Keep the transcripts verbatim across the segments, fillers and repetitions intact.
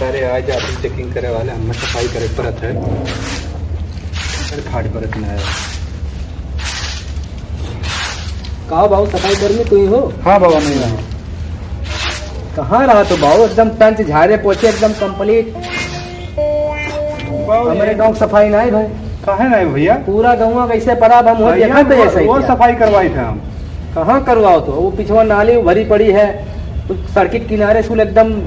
अरे, आज आदमी checking करे वाले, हमें सफाई करे पड़त है। अरे, फाड़ पड़त ना है। का बाबू, सफाई कर्मी तू ही हो? हाँ बाबा, मैं ही हूँ। कहाँ रहा तो बाबू, एकदम टंच झाड़े पोछे, एकदम complete। बाबू, हमरे ये गाँव क सफाई ना है भाई। काहे ना है भैया? पूरा गौवा कैसे पड़ा, अब हम वो भैया, देखत है वो, ऐसा ही वो क्या? सफाई करवाई थे हम। कहाँ करवाओ तो? वो पिछवा नाली भरी पड़ी है, तो सड़क के किनारे सुल एकदम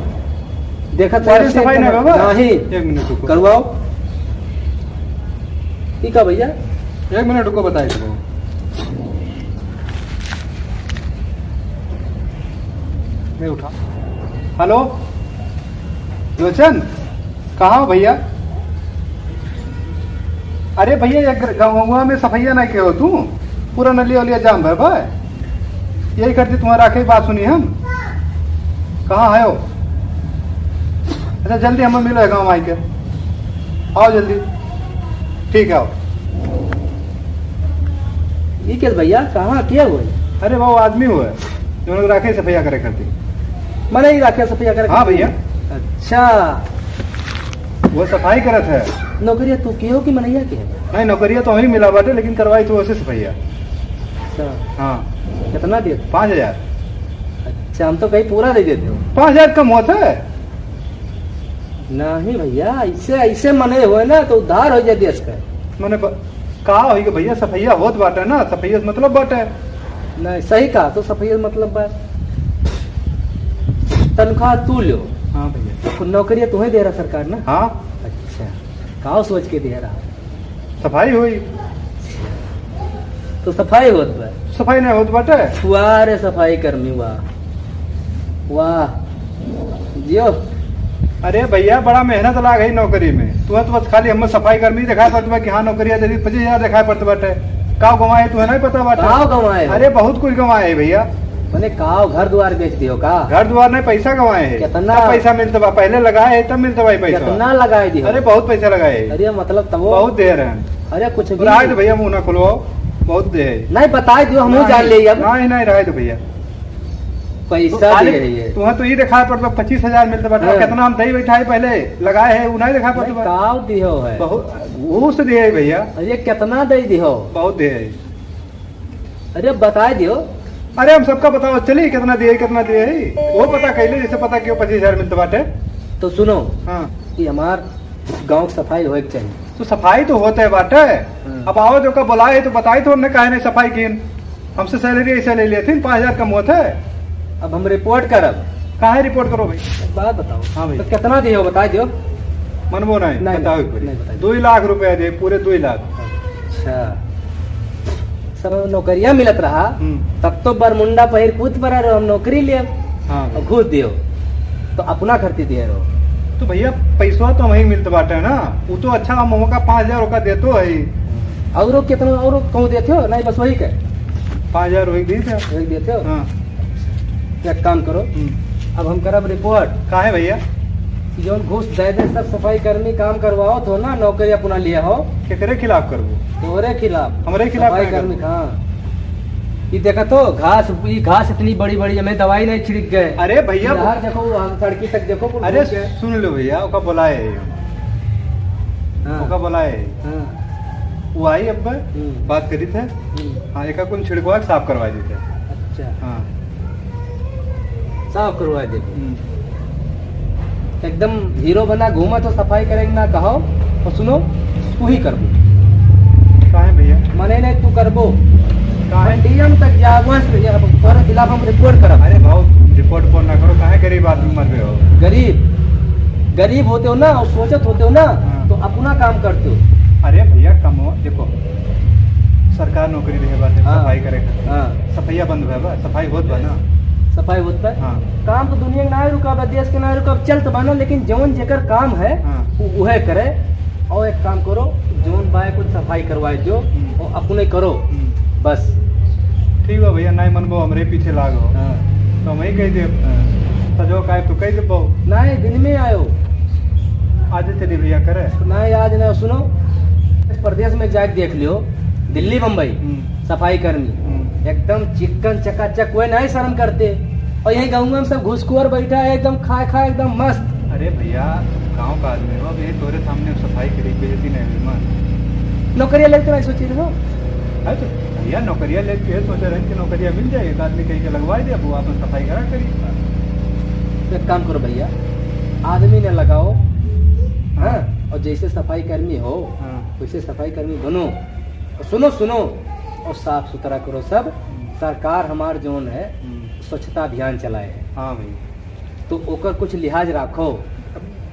देखत पहले है, सफाई एकदम नहीं बाबा? नहीं। एक मिनट रुको। करवाओ। ठीक है भैया। एक मिनट रुको, बताए दो। मैं उठा। हेलो, लोचन, कहाँ हो भैया? अरे भैया, ये ग-, गौवा में सफैया नहीं के हो तू? पूरा नलिया उलिया जाम है भाई। यही करती तुम्हारा आखिरी बात सुनी हम। कहाँ है हो? अच्छा, जल्दी हमें मिलो है गाँव आइके। आओ जल्दी। ठीक है, आओ। ये क्या भैया, कहाँ क्या हुआ? अरे बाबू, आदमी हुआ है, जो लोग राखे सफैया करे करती। मने ही राखे सफैया करे हाँ करती? भैया। अच्छा। वो सफाई करत है। नौकरिया तू कियो कि मनैया के है? नहीं, नौकरिया तो हमें मिला बाटे, लेकिन करवाई तो वैसे सफैया। अच्छा। हाँ। कितना देत? पाँच हजार। अच्छा, हम तो कहीं पूरा दे देते हो। पाँच हजार कम होत है? नहीं भैया, ऐसे, ऐसे मने होए ना तो उद्धार हो जाए देश का। मने ब-, का होई के भैया, सफैया होत बाटे ना, सफैया से मतलब बाटे। नहीं, सही कहा तो सफैया से मतलब बा। तनख्वाह तू लो। हाँ भैया। तो नौकरिया तुम्हें दे रहा सरकार ना? हाँ। अच्छा, का सोच के दे रहा? सफाई होई। तो सफाई होत बा? सफाई नहीं होत बाटे। वाह रे सफाई कर्मी, वाह। वाह। जियो। अरे भैया, बड़ा मेहनत लाग है नौकरी में। तू तो बस खाली हमें सफाई कर्मी दिखाई पड़त बा कि हाँ, नौकरिया दे दी, पच्चीस हजार दिखाई पड़त बाटे। का गंवाए, तुम्हें नहीं पता बाटे? का गंवाए? अरे बहुत कुछ गंवाए है भैया। मने का घर द्वार बेच दियो का? घर द्वार नहीं, पैसा गंवाए है। कितना? तब पैसा मिलत बा, पहले लगाए है तब मिलत बा पैसा। कितना लगाए दियो? अरे बहुत पैसा लगाए है। अरे मतलब तब वो बहुत देर है। अरे कुछ भी रहा है तो भैया, मुंह ना खुलवाओ, बहुत दे है। नहीं बताए दियो, हम नहीं, जान ले अब। नहीं, नहीं, रहा है तो भैया। पैसा तो खाली दे है ये। तुम्हें तो ये दिखाई पड़त बा पच्चीस हजार मिलत बा, हाँ। कितना हम दे बैठा है पहले लगाए है, वो नहीं दिखाई पड़त नहीं, बा। का दियो है? बहुत घूस दे है भैया। अरे कितना दे दियो? बहुत दे है। अरे बताए दियो। अरे हम सबका बताओ, चली कितना दिए, कितना दिए है, वो पता कैले, जैसे पता कियो पच्चीस हजार मिलत बाटे। तो सुनो, हाँ। कि हमार गाँव की सफाई होए के चाहिए। तो सफाई तो होत है बाटे। हाँ। अब आओ जो का बुलाए तो बताई तो हमने काहे नहीं सफाई कीन। हमसे सैलरी ऐसे ले लेथिन, पाँच हजार कम होत है। अब हम रिपोर्ट करब। काहे रिपोर्ट करो भाई? एक बात बताओ। हाँ भाई। तो कितना दियो बताए दियो। मनबो नहीं, नहीं, बताओ एक बारी। नहीं बताओ। दो लाख रुपया दे, पूरे दो लाख। अच्छा। सब नौकरिया मिलत रहा, हम्म। तब तो बरमुंडा पहिर कूद पड़ा रहो, हम नौकरी लेब। हाँ। और घूस दियो, तो अपना खर्ची दिए रहो। तो भैया, पैसवा तो वहीं मिलत बाटे ना, वो तो अच्छा, हम ओका पाँच हजार ओका देतो है। औरो कितना, औरो कहूँ देते हो? नहीं, बस वही के? पाँच हजार वही देते हैं। वही देते हो? हाँ। एक काम करो, हम्म। अब हम करब रिपोर्ट। काहे भैया? कि जौन घूस दे दे, सब सफाई कर्मी काम करवाओ तो ना, नौकरी अपना लिए हो। केकरे खिलाफ करबो? तोरे खिलाफ। हमरे खिलाफ सफाई काहे कर्मी करबो? कहाँ? ई देखत हो, घास, ई घास इतनी बड़ी-बड़ी, हमें दवाई नहीं छिड़क गए। अरे भैया, नहर देखो, वहाँ सड़की तक देखो, कुल अरे घूस गए। सुन लो भैया, ओका बुलाए है। हाँ। ओका बुलाए है। हाँ। वो आई अब, हम्म। बात करी थे। हम्म। हाँ, एका कुल छिड़कवा के साफ करवा देते। अच्छा। हाँ। साफ करवा देते। हम्म। एकदम हीरो बना घूमा तो सफाई करेंगे ना कहो। और सुनो, तू ही करबो। काहे भैया? मने नहीं तू करबो। काहे? डीएम तक जाबो, ये अब तोरे खिलाफ हम रिपोर्ट करब। अरे भाऊ, रिपोर्ट उपोर्ट ना करो, काहे गरीब आदमी मर रहे हो? गरीब, गरीब होते हो ना और सोचत होते हो ना, हाँ। तो अपना काम करते हो। अरे भैया, कम हो, देखो, सरकार नौकरी देहे बाटे, हाँ। सफाई करे खातिर। हाँ। सफैया बंद भए बा, सफाई होत बा ना? सफाई होत बा? हाँ। काम तो दुनिया के ना रुका बा, देश के ना रुका, चलत बा ना, लेकिन जौन जेकर काम है, हाँ। उ-, उहे करे। और एक काम करो, जौन बाय कुछ सफाई करवाए दो, हम्म। और अपने करो, हम्म। बस। ठीक बा भैया, नहीं मनबो, हमरे पीछे लागो। हाँ। तो हम ही कह देब। हाँ। सजो काहे तू कह देबो? नहीं, दिन में आयो। आज चली भैया करे। नहीं, आज नहीं, सुनो, प्रदेश में जाके देख लियो, दिल्ली, बम्बई। हम्म। सफाई कर्मी, हम्म। एकदम चिक्कन चकाचक, कोई नहीं शर्म करते। और यही गाँव में सब घुसखोर बैठा है, एकदम खाए खाए, एकदम मस्त। अरे भइया, गाँव का आदमी हो, अब यही तोरे सामने सफाई करी, बेइज्जती नहीं हुई मन। नौकरिया लेके तो नहीं सोची रहो? अरे तो भइया, नौकरिया लेके ये सोचे रहे कि नौकरिया मिल जाए, एक आदमी कहीं के लगवा दे, अब वो आपन सफाई करा करी। तो एक काम करो भइया, आदमी ने लगाओ, हाँ। हाँ, और जैसे सफाई कर्मी हो, हाँ। वैसे सफाई कर्मी बनो। और सुनो, सुनो, और साफ सुथरा करो सब। हम्म। सरकार हमार जौन है, हम्म। स्वच्छता अभियान चलाए है। हाँ भइया। तो ओकर कुछ लिहाज राखो।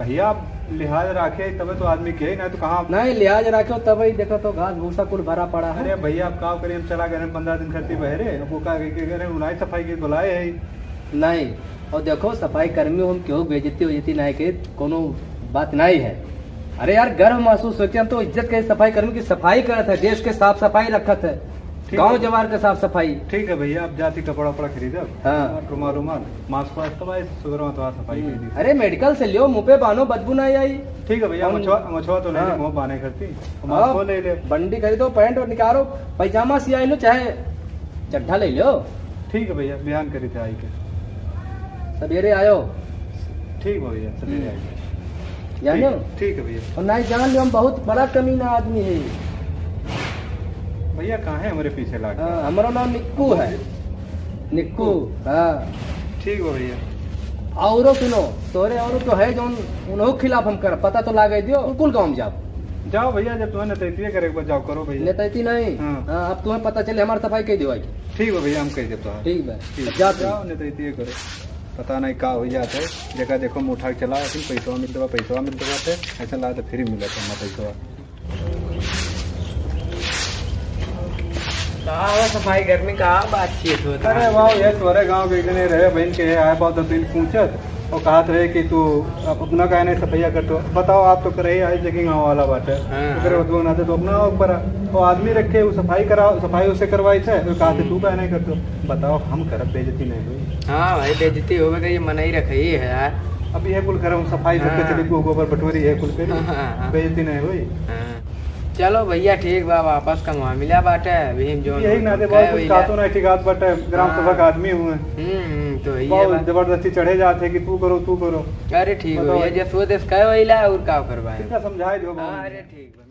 भइया, आप लिहाज राखे तबे तो आदमी के, ना तो कहाँ। नहीं, लिहाज राखो तबे ही देखो तो घास भूसा कुल भरा पड़ा है। अरे भइया, आप का करें, हम चला गए हैं पन्द्रह दिन खातिर बहरे, अब वो का के, के करें, उनाई सफाई के बुलाए है। नहीं, और देखो, सफाई कर्मी हम केहू बेइज्जती उज्जती नहीं के, कोनो बात नहीं है। अरे यार, गर्व महसूस होके हम तो इज्जत के सफाई कर्मी की सफाई करत है, देश के साफ सफाई रखत है, ठीक गाँव है। जवार के साफ सफाई। ठीक है भइया, आप जाती कपड़ा वपड़ा खरीदब, हाँ। रुमाल रुमाल, मास्क वास्क, तो भाई सुगरवा तो सफाई हम्म। कर दी। अरे मेडिकल से लियो, मुँह पे बानो, बदबू ना आई। ठीक है भइया, हम मछुआ, मछुआ तो ले हाँ। ले, मुँह बाने करती, अब मास्क ले ले। बंडी खरीदो, पैंट निकालो, पैजामा सियाई लो, चाहे चड्ढा ले लो। ठीक है भइया, बिहान करी थे आई के। सवेरे आयो। ठीक बा भइया, सवेरे हम्म। आई के। जानो? ठीक, ठीक है भइया। और नहीं जान लो, हम बहुत बड़ा कमीना आदमी है। भइया, काहे हमरे पीछे लाग गए? हाँ, हमारा नाम निक्कू है। निक्कू, हाँ। ठीक बा भइया। औरो सुनो, तोरे औरो तो है जौन, उन्हों के खिलाफ हम कर, पता तो लागे दियो, कुल गाँव में जाओ। जाओ भइया, जब तुम्हें नेतैतिये करे के बा, जाओ करो भइया। नेतैती नहीं। हाँ। हाँ, अब तुम्हें पता चले, हमार सफाई कह दियो आज। ठीक बा भइया, हम कह देब तोहार। ठीक बा, ठीक अब बा, जाते जाओ, हैं। नेतैतिये करो। पता नहीं का हो जात है, देखा देखो मुठा के चला, अथी पैसवा मिलत बा, पैसवा मिलत बाटे, ऐसा लागत है फ्री मिलत है ना पैसवा। का हो सफाई कर्मी, का बातचीत होत अरे बा? वाह, ये तोरे गाँव के एक जने रहे, बहन के आए पाओ तो तुम पूछत, और कहत रहे कि तू अब अपना काहे नहीं सफाइया करतो? बताओ, आप तो करे ही आई चेकिंग गाँव वाला बाटे, हाँ, तो करे हाँ। बतबो ना थे तो अपना ऊपर आ। वो आदमी रखे, वो सफाई करा, सफाई उसे करवाई थे, तो कहा थे तू हम्म। काहे नहीं करतो? बताओ, हम करब, बेइज्जती नहीं हुई? हाँ भाई, बेइज्जती होवे का ये मनई रखे ही है यार। अब ये कुल करम सफाई सबके हाँ। चली, गो-, गोबर बटोरी है कुल करी, हाँ, हाँ, हाँ। बेइज्जती नहीं हुई? हाँ। चलो भइया, ठीक बा, वापस का मामला बाटे, अभी हम जौन यही होई नाते तौन बहुत कहे कुछ भइया। कातो ना ठीक बात बाटे, ग्राम हाँ। सभा का आदमी हुए। हम्म, हम्म, तो यही बहुत बात। जबरदस्ती चढ़े जात है कि तू करो, तू करो। अरे ठीक बताओ। भइया, जस वो देश कहे वही ला, और का करवाए? कितना समझाए जो हाँ, बाबू। अरे ठीक बा।